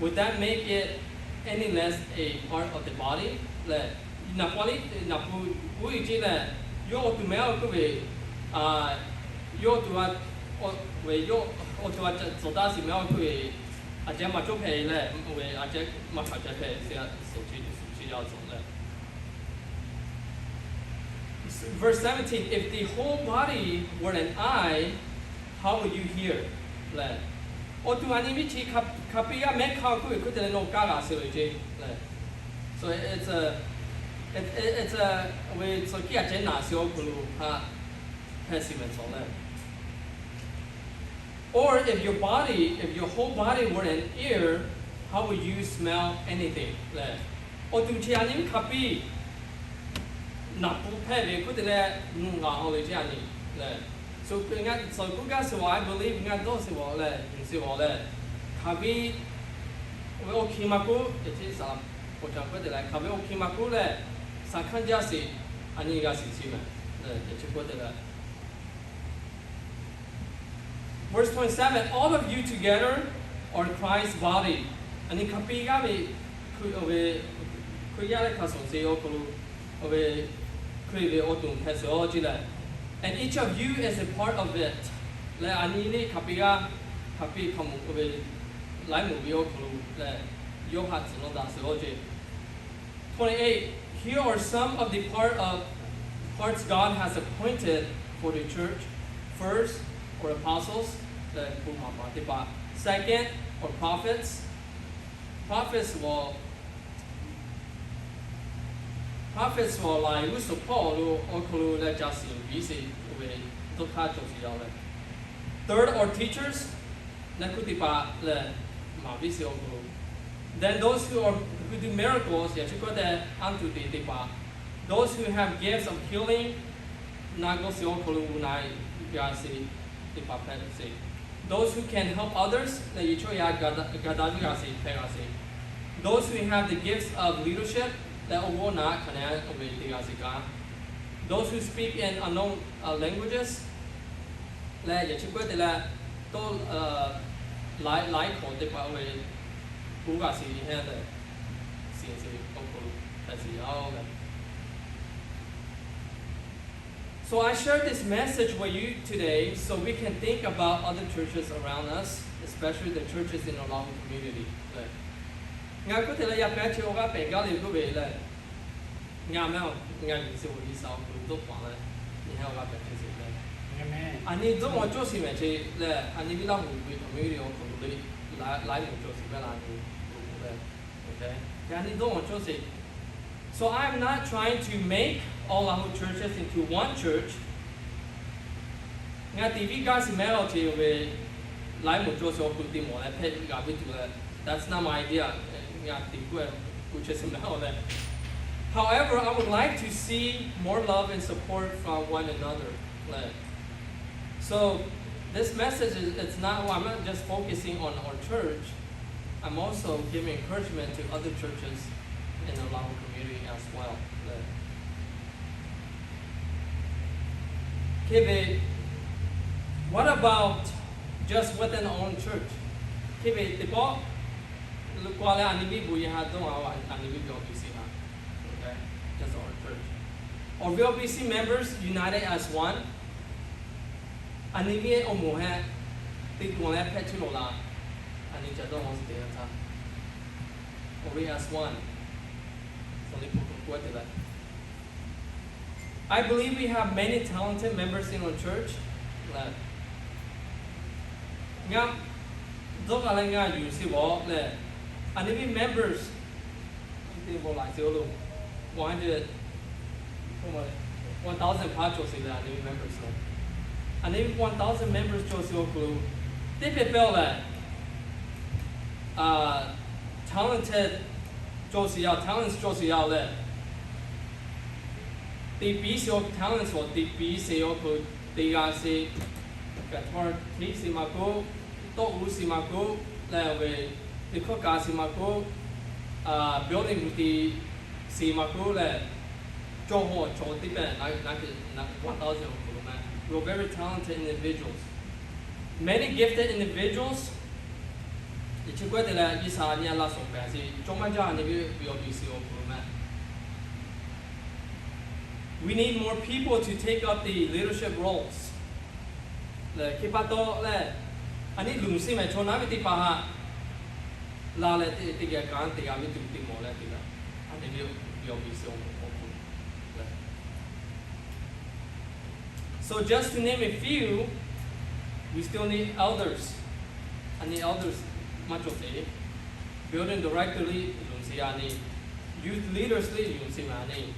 would that make it any less a part of the body? Leh, naˍ paˍ liˇ naˍ pu uˉ e ceˇ leh, yawˇ awˬ to mehˉ awˬ kuiˬ ve, yawˇ awˬ to, ve yawˇ awˬ to a tcuhˍ taˇ sheˍ mehˉ awˬ kuiˬ ve, a ceh maˇ cawˇ hpehꞈ leh, ve a ceh maˇ hk'aˬ ceh hpehꞈ sheˍ, suhˍ chi suhˍ chi yaˇ tcuhˍ leh. Verse seventeen, if the whole body were an eye, how would you hear? Leh, awˬ to a nyi viˉ chi hk'a piˇ g'aˇ mehˉ hk'aˇ awˬ kuiˬ ve hkuˇ te leh nawˬ kaˇ g'a sheˍ ve ceˇ leh. So it's a, it's a, ve tcuhˍ kiˇ a ceh naˍ sheˍ awˬ hk'aw lo hk'a hpehꞈ sheˍ mehˍ tcuhˍ leh. Or if your body, if your whole body were an ear, how would you smell anything? Leh, awˬ to chi a nyi viˉ hk'a piˇ naˍ pu hpehꞈ ve hkuˇ te leh nawˬ g'a haw ve ceˇ a nyi leh. So ngaˬ tcuhˍ kuˉ gaˇ sheˍ ve, I believe ngaˬ dawˇ sheˍ ve leh, nyi sheˍ ve leh, hk'aˬ ve ve awˬ hkiˬ maˇ k'oˆ, awˬ ca k'oˆ te leh, hk'aˬ ve awˬ hkiˬ maˇ k'oˆ leh, shaˍ hkanˇ jaˇ sheˍ, a nyi g'a shiˍ chi mehˍ, chi k'oˆ te leh. Verse twenty-seven, all of you together are Christ's body. A nyi hk'a piˇ g'aˇ ve, Hkriꞈ yaˇ leh hk'a shuˍ shuˍ awˬ hk'aw lo, awˬ ve Hkriꞈ ve awˬ to hpehꞈ sheˍ awˬ ceˇ leh, and each of you is a part of it. Leh a nyi liˇ hk'a piˇ g'aˇ, hk'a piˇ hk'a mawˬ ve laiˉ moˍ ve awˬ hk'aw lo leh, yawˇ hk'a tcuhˍ nawˉ daꞈ sheˍ awˬ ceˇ. Twenty-eight, here are some of the part of, parts God has appointed for the church. First, or apostles, leh bon maˍ paˍ teˇ hpaˍ. Second, or prophets. Prophets ve, prophets ve laiˍ g'uˇ suhˍ hpawˇ lo awˬ hk'aw lo leh ca shiˍ piˇ sheˍ ve, dawˇ hk'aˇ cawˬ sheˍ yaˇ leh. Third, or teachers, leh hkuˇ teˇ hpaˍ leh maˍ piˇ sheˍ awˬ hk'aw lo. Then those who are, who do miracles, yaꞈ chi k'oˆ te, anˇ tuˬ te teˇ hpaˍ. Those who have gifts of healing, na g'awˇ sheˍ awˬ hk'aw lo uˬ na g'a sheˍ teˇ hpaˍ hpehꞈ sheˍ. Those who can help others, leh yehˬ chaw yaˇ ga daꞈ ga daꞈ ve g'a sheˍ hpehꞈ g'a sheˍ. Those who have the gifts of leadership, leh awˬ g'awˇ na hk'aˬ na awˬ ve te g'a sheˍ kaꞈ. Those who speak in unknown, uh, languages, leh yaꞈ chi k'oˆ te leh, tawˇ laiˉ laiˉ hk'awꞈ teˇ hpaˍ ve k'oˆ g'a sheˍ hehˉ leh, shiˍ sheˍ awˬ hk'aw lo hpehꞈ sheˍ yaˇ leh. So I share this message with you today so we can think about other churches around us, especially the churches in our local community. Ngaˬ k'oˆ te leh yaˇ pehˉ chi awˬ g'aˇ pehˬ gaˇ le k'oˆ ve leh, ngaˬ mehˉ ngaˬ nyi sheˍ ve G'uiˬsha awˬ hk'aw lo dawˇ paˍ leh, nyi hehˉ awˬ g'aˇ pehˬ chehˇ sheˍ leh, a nyi dawˇ maw cawˇ sheˍ mehˍ chi leh, a nyi viˉ laˇ hui ve community awˬ hk'aw lo le, laiˉ laiˉ moˍ cawˬ sheˍ mehˍ la nyi lo leh, a nyi dawˇ maw cawˇ sheˍ. So I'm not trying to make all our churches into one church. Ngaˬ te viˉ gaˇ sheˍ mehˉ awˬ ceˇ ve, laiˉ moˍ cawˇ sheˍ awˬ hk'aw lo te mawˬ leh hpehꞈ g'a ve tuˬ leh, that's not my idea. Ngaˬ te k'oˆ kuˬ chehˇ sheˍ mehˉ awˬ leh. However, I would like to see more love and support from one another. So this message is, it's not, I'm not just focusing on our church. I'm also giving encouragement to other churches in the Lahu community as well. Hk'e ve, what about just within our own church? Hk'e ve teˇ pawˆ, lo k'o leh a nyi viˉ bon yaˇ ha dawˇ a, a nyi viˉ B O B C ha, just our church, or V O B C members united as one. A nyi viˉ awˬ moˍ heh teˇ to leh hpehꞈ chehˇ lawˬ la. A nyi ca dawˇ maw sheˍ te htaˇ, awˬ ve as one, awˬ liˇ hpu k'o k'oˆ te leh, I believe we have many talented members in our church leh, Ngaˬ dawˇ k'ai leh ngaˬ yuˬ sheˍ vawˬ lehˬ, a nyi ve members, one hundred, one thousand hpaˇ cawˬ sheˍ leh, a nyi ve members, a nyi ve one thousand members cawˬ sheˍ awˬ hk'aw lo, teˇ pehˍ pehˍ-oˬ lehˬ, talented cawˬ sheˍ yaˇ, talents cawˬ sheˍ yaˇ lehˬ, teꞈ piˉ sheˍ awˬ talents awˬ teꞈ piˉ sheˍ awˬ hk'aw lo, teˇ g'aˇ sheˍ, guitar teꞈ sheˍ maˇ k'oˆ, tawˆ g'uˇ sheˍ maˇ k'oˆ lehˬ, ve teˇ hkawˇ kaꞈ sheˍ maˇ k'oˆ, building teꞈ sheˍ maˇ k'oˆ lehˬ, cawˬ hawˬ cawˬ teˇ pehˍ na, one thousand awˬ hk'aw lo meh, we are very talented individuals, many gifted individuals. Chi k'oˆ te leh, G'uiˬsha nyi a laˇ shawˍ pehˍ sheˍ, cawˇ maˇ jaˇ nyi ve awˬ biˬ shiˍ awˬ hk'aw lo meh, we need more people to take up the leadership roles. Lehˬ, hk'e pa taw lehˬ, a nyi luˬ sheˍ mehˍ chaw naˉ ve teˇ hpaˍ haꞈ la leh, teˇ geh kanˉ te g'a ve tuˬ te mawˬ leh te g'a, a nyi ve awˬ biˬ shiˍ awˬ hk'aw lo. So just to name a few, we still need elders. A nyi elders maˇ cawˬ sheˍ. Building director liˇ luˬ sheˍ a nyi, youth leaders liˇ luˬ sheˍ a nyi,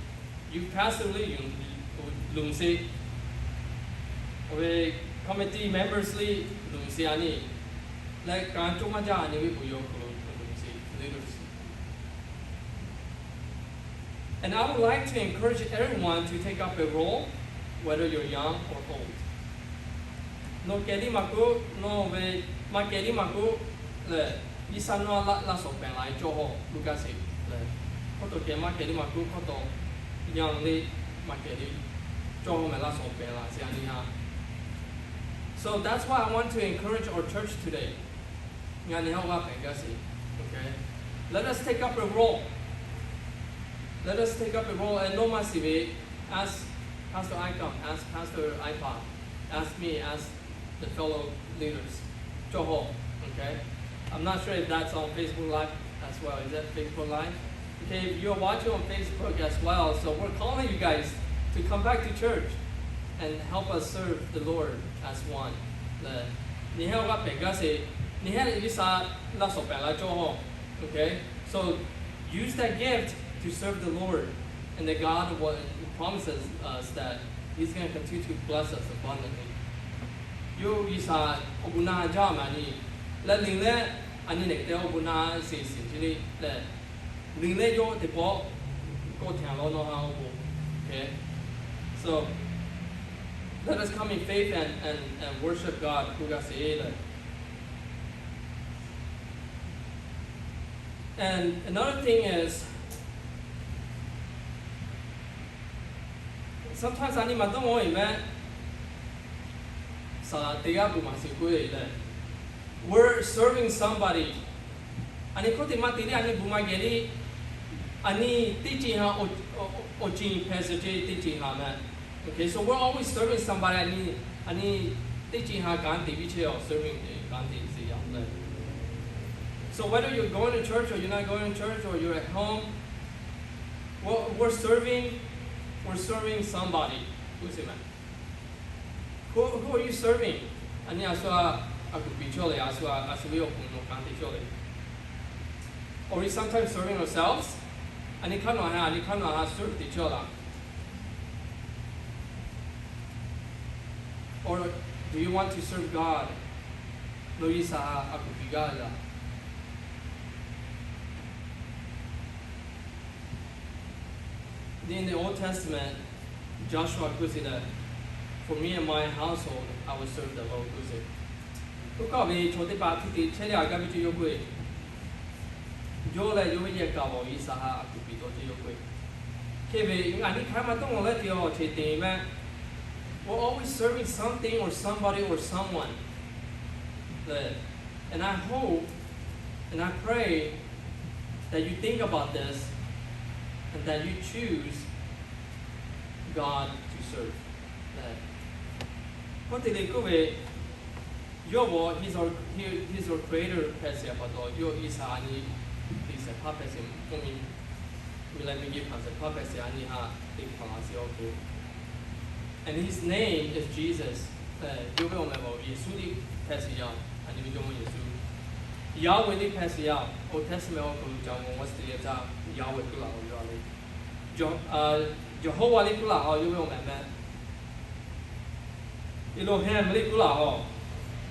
youth pastor liˇ luˬ sheˍ, awˬ ve committee members liˇ luˬ sheˍ a nyi, leh kanˉ cawˇ maˇ jaˇ a nyi ve awˬ yaˇ awˬ hk'aw lo luˬ sheˍ, leaders. And I would like to encourage everyone to take up a role, whether you're young or old. Nawˬ kehˬ liˇ maˇ k'oˆ, nawˬ ve maˇ kehˬ liˇ maˇ k'oˆ lehˬ, G'uiˬsha nawˬ a laˇ shawˍ pehˍ la ve cawˇ hawˬ lo gaˇ sheˍ lehˬ, hkawˇ taw kehˬ maˇ kehˬ liˇ maˇ k'oˆ, hkawˇ taw yanˇ liˇ maˇ kehˬ liˇ cawˇ hawˬ mehˍ laˇ shawˍ pehˍ la sheˍ a nyi ha. So that's why I want to encourage our church today. Ngaˬ nyi haꞈ g'aˇ hpehꞈ gaˇ sheˍ. Okay, let us take up a role. Let us take up a role and nawˬ maˇ shiˍ ve, ask Pastor Icom, ask Pastor Ipa, ask me, ask the fellow leaders. Cawˇ hawˬ. Okay, I'm not sure if that's on Facebook Live as well. Is that Facebook Live? Okay, if you're watching on Facebook as well, so we're calling you guys to come back to church and help us serve the Lord as one. Lehˬ, nyi haꞈ g'aˇ hpehꞈ gaˇ sheˍ. Nyi haꞈ G'uiˬsha laˇ shawˍ pehˍ la cawˇ hawˬ. Okay, so use that gift to serve the Lord, and that God will, promises us that He's gonna continue to bless us abundantly. Yawˇ G'uiˬsha awˬ bon na jaˇ ma nyi, leh liꞈ leh a nyi nehˬ te awˬ bon na sheˍ shiˍ ce le leh, liꞈ leh yawˇ teˇ pawˆ kawˆ htaꞈ lawˇ nawˇ ha awˬ bon. Okay, so let us come in faith and and and worship God k'oˆ gaˇ sheˍ lehˬ. And another thing is, sometimes a nyi maˇ dawˇ mawˇ e meh, saˍ laꞈ teˇ g'aˇ bvuhꞈ maˍ sheˍ k'oˆ e lehˬ, we're serving somebody. A nyi hkawˇ te maˇ te le, a nyi bvuhꞈ maˇ geh le, a nyi teˇ ceuˬ ha awˬ ceuˬ hpehꞈ sheˍ ce teˇ ceuˬ ha meh. Okay, so we're always serving somebody. A nyi, a nyi teˇ ceuˬ ha kanˉ te viˉ chehˇ awˬ serving te kanˉ te sheˍ yaˇ leh. So whether you're going to church or you're not going to church or you're at home, we're, we're serving, we're serving somebody. Who is it, man? Who, who are you serving? A nyi a shu a, a kuˬ piˍ cawˇ le, a shu a, a shu ve awˬ hk'aw lo kanˉ te cawˇ le. Or we sometimes serving ourselves. A nyi hk'aˇ nawˬ ha, a nyi hk'aˇ nawˬ ha serve te cawˇ laˇ. Or do you want to serve God? Nawˬ G'uiˬsha a kuˬ piˍ gaˇ laˇ. In the Old Testament, Joshua k'oˆ sheˍ lehˬ, for me and my household, I will serve the Lord k'oˆ sheˍ. Oˇ kaˇ ve chaw teˇ hpaˍ htu te chehˇ le a gaˇ ve ce yawˇ k'oˆ e, yawˇ leh yawˇ ve yehˬ kaꞈ awˬ G'uiˬsha ha a kuˬ piˍ taw ce yawˇ k'oˆ e. Hk'e ve a nyi hk'aˇ maˇ dawˇ mawˬ leh te awˬ ceuˬ te meh, we're always serving something or somebody or someone. And I hope and I pray that you think about this and that you choose God to serve. Hk'e te leh k'oˆ ve, yawˇ ve, he's our, he, he's our creator hpehꞈ sheˍ pa taw, yawˇ G'uiˬsha a nyi te shehˍ hpaˇ hpehꞈ sheˍ, mvuhˇ miˬ, miˬ leh miˬ geh hpanˍ shehˍ hpaˇ hpehꞈ sheˍ a nyi ha te hpanˍ la sheˍ awˬ hk'aw lo. And his name is Jesus. Yawˇ ve awˬ meh awˬ Yeˍsuˆ liˇ hpehꞈ sheˍ yaˇ. Aˬ nyi ve Jawˇmawˇ Yeˍsuˆ, Yahweh teˇ hpehˇ sheˍ yaˇ-oˬ. Old Testament awˬ hk'aw lo ca mvuh awˬ suhˍ teˇ yanˇ htaˇ Yahweh kuˬ laˬ-oˬ ve a le. Jawˇ, Jehˍhoˆhvaˍ le kuˬ laˬ-oˬ yawˇ ve awˬ meh meh. Elohim le kuˬ laˬ-oˬ,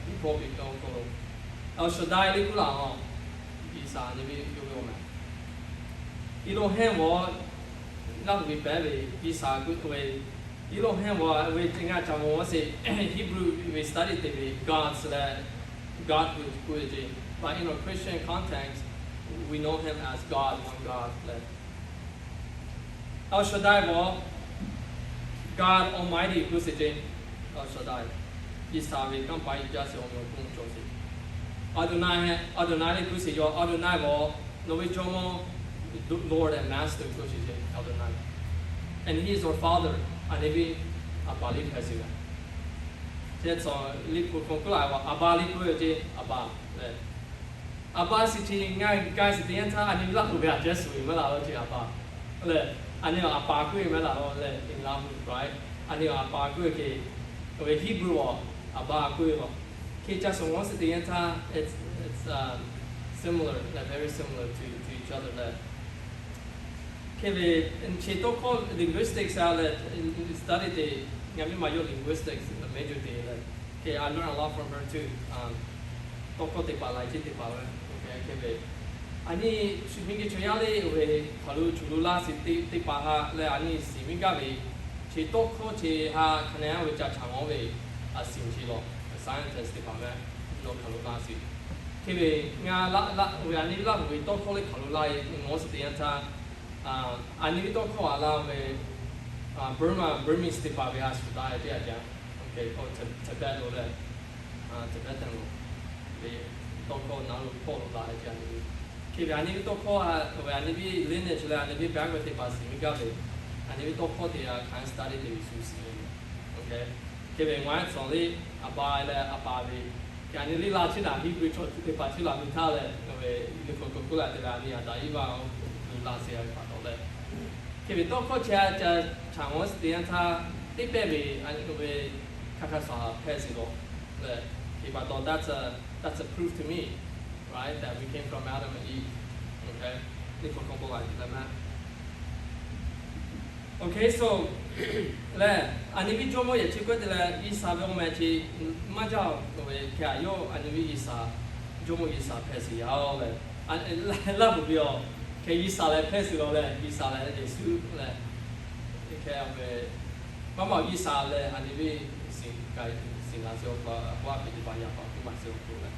Liꞈ hpu awˬ hk'aw lo El Shaddai le kuˬ laˬ-oˬ, G'uiˬsha, aˬ nyi ve yawˇ ve awˬ meh. Elohim-oˬ, ngaˬ hui ve pehˉ ve G'uiˬsha kuˬ ve, Elohim-oˬ ve ngaˬ ca mvuh awˬ suhˍ Hebrew ve study te ve gods leh God kuˬ ve ce. But in our Christian context, we know him as God, one God leh El Shaddai-oˬ, God Almighty kuˬ sheˍ ce. El Shaddai, G'uiˬsha ve kanˇ paˍ iˉ jaˇ sheˍ awˬ meh awˬ hponˇ cawˬ sheˍ. Adonai, Adonai le kuˬ sheˍ yaˇ-oˬ. Adonai-oˬ, nawˬ ve Jawˇmawˇ, Lord and Master kuˬ sheˍ ce, Adonai. And he is our Father, aˬ nyi ve Aˍbaˍ le hpehꞈ sheˍ ve. Chi tcuh Liꞈ hpu hk'aw kuˬ laˬ-oˬ, Aˍbaˍ le kuˬ ve ce, Aˍbaˍ leh Aˍbaˍ shiˍ chi ngaˬ k'ai shiˍ teˇ yanˇ htaˇ, aˬ nyi ve Laˇ huˍ ve aꞈ jehˇ suhˍ ve maˇ laˬ lo ce Aˍbaˍ leh, aˬ nyi Aˍbaˍ kuˬ ve maˇ laˬ lo leh, in Laˇ huˍ, right? Aˬ nyi Aˍbaˍ kuˬ ve hk'e, ve Hebrew-oˬ, Aˍbaˍ kuˬ ve laˬ. Hk'e ca suhˍ awˬ suhˍ teˇ yanˇ htaˇ, it's, it's similar, like very similar to to each other leh. Hk'e ve, chi tawˇ hkawˇ linguistics a leh study te, ngaˬ miˇ ma yawˇ linguistics major te leh, hk'e I learn a lot from her too. Tawˇ hkawˇ teˇ hpaˍ laiˬ ceˇ teˇ hpaˍ ve, hk'e ve, aˬ nyi shu miˇ geh chaw yaˇ le ve hk'aˬ lo cuˬ lo laˇ shiˍ teˇ hpaˍ haꞈ leh aˬ nyi shiˍ miˇ gaˇ ve, chi tawˇ hkawˇ chi haꞈ hk'a nehˉ ve ca chaꞈ ngawˬ ve, a shiˍ chi law, scientist teˇ hpaˍ ve, nawˬ hk'aˬ lo laˇ shiˍ. Hk'e ve, ngaˬ laˇ laˇ ve aˬ nyi Laˇ huˍ ve tawˇ hkawˇ le hk'aˬ lo laˇ e ngawˬ shiˍ teˇ yanˇ htaˇ, aˬ nyi ve tawˇ hkawˇ a laˇ ve Burma, Burmese teˇ hpaˍ ve a shuˍ daꞈ e teˇ yanˇ htaˇ, Tibet lo leh, Tibetan lo ve tawˇ hkawˇ na lo hpawˇ lo laˇ e teˇ yanˇ htaˇ, hk'e ve aˬ nyi ve tawˇ hkawˇ a ve aˬ nyi ve lineage leh aˬ nyi ve background teˇ hpaˍ shiˍ miˇ gaˇ ve, aˬ nyi ve tawˇ hkawˇ teˇ yanˇ htaˇ study te ve shu shiˍ ve. Hk'e ve, ngaˬ tcuhˍ le, Aˍbaˍ leh Aˍbaˍ ve, hk'e aˬ nyi liˇ la chi daꞈ Hebrew chaw teˇ hpaˍ chi laˬ ve htaˇ leh, ve Liꞈ hpu hk'aw kuˬ laˬ te ve aˬ nyi Aˍdanˍ Iˉvaˆ lo laˬ sheˍ ve pa taw leh, hk'e ve tawˇ hkawˇ chi a ca chaꞈ ngawˬ shiˍ teˇ yanˇ htaˇ, teˇ pehˇ ve aˬ nyi ve hk'a hk'a shaˍ hpehˇ sheˍ law leh, hk'e pa taw that's a, that's a proof to me, right, that we came from Adam and Eve. Okay, Liꞈ hpu hk'aw k'oˆ laˬ ve htaꞈ ma Okay, so leh, aˬ nyi ve Jawˇmawˇ yehˬ chi k'oˆ te leh G'uiˬsha ve awˬ meh chi maˇ jaˇ-oˬ ve hk'e a yawˇ aˬ nyi ve G'uiˬsha, Jawˇmawˇ G'uiˬsha hpehꞈ sheˍ yaˇ-oˬ leh, Laˇ huˍ ve awˬ hk'e G'uiˬsha leh hpehˇ sheˍ law leh, G'uiˬsha leh Yeˍsuˆ leh, hk'e ve, maˇ maˇ G'uiˬsha leh aˬ nyi ve shiˍ k'ai, shiˍ laˬ sheˍ awˬ hk'aw, a k'oˆ a hpehꞈ teˇ hpaˍ yaꞈ paˍ k'oˆ maˍ sheˍ awˬ hk'aw leh,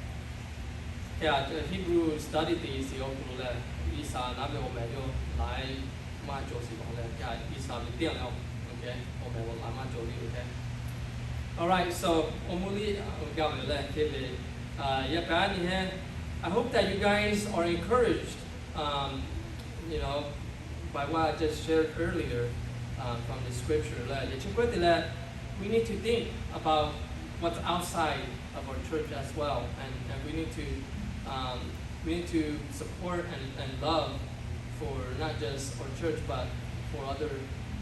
hk'e a Hebrew study te sheˍ awˬ hk'aw lo leh, G'uiˬsha naˉ ve awˬ meh yawˇ laiˉ maˇ cawˬ sheˍ law leh, hk'e a G'uiˬsha ve teˇ yanˇ leh, awˬ meh laiˉ maˇ cawˬ le ve hk'e. Alright, so awˬ mvuh liˇ gaˬ ve leh hk'e ve, yaꞈ hk'aˇ nyi he, I hope that you guys are encouraged, you know, by what I just shared earlier, from the scripture leh, yehˬ chi k'oˆ te leh, we need to think about what's outside of our church as well, and, and we need to, um, we need to support and, and love for not just our church but for other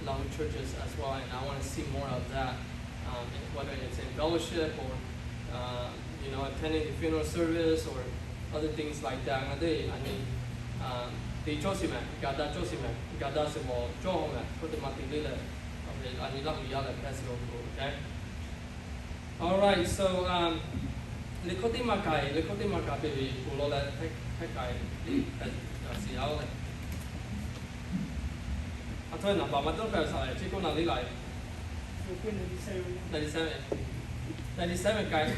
Lahu churches as well, and I want to see more of that, um, whether it's in fellowship or, uh, you know, attending the funeral service or other things like that. Ngaˬ teˇ aˬ nyi te cawˇ sheˍ meh, ga daꞈ cawˇ sheˍ meh, ga daꞈ sheˍ mawˬ cawˇ meh, k'oˆ te maˇ te le leh, aˬ nyi Laˇ huˍ yaˇ leh hpehˇ sheˍ awˬ hk'aw lo hk'e. Alright, so, um, liꞈ hkawˇ teˇ maˇ k'ai, liꞈ hkawˇ teˇ maˇ k'ai ve, hpu law leh hk'e k'ai, a shiˍ yaˇ-oˬ leh, a htawˇ naˍ baˬ maˇ tawˆ k'ai shaˍ leh, chi k'oˆ naˍ liˇ la, ninety-seven, ninety-seven k'ai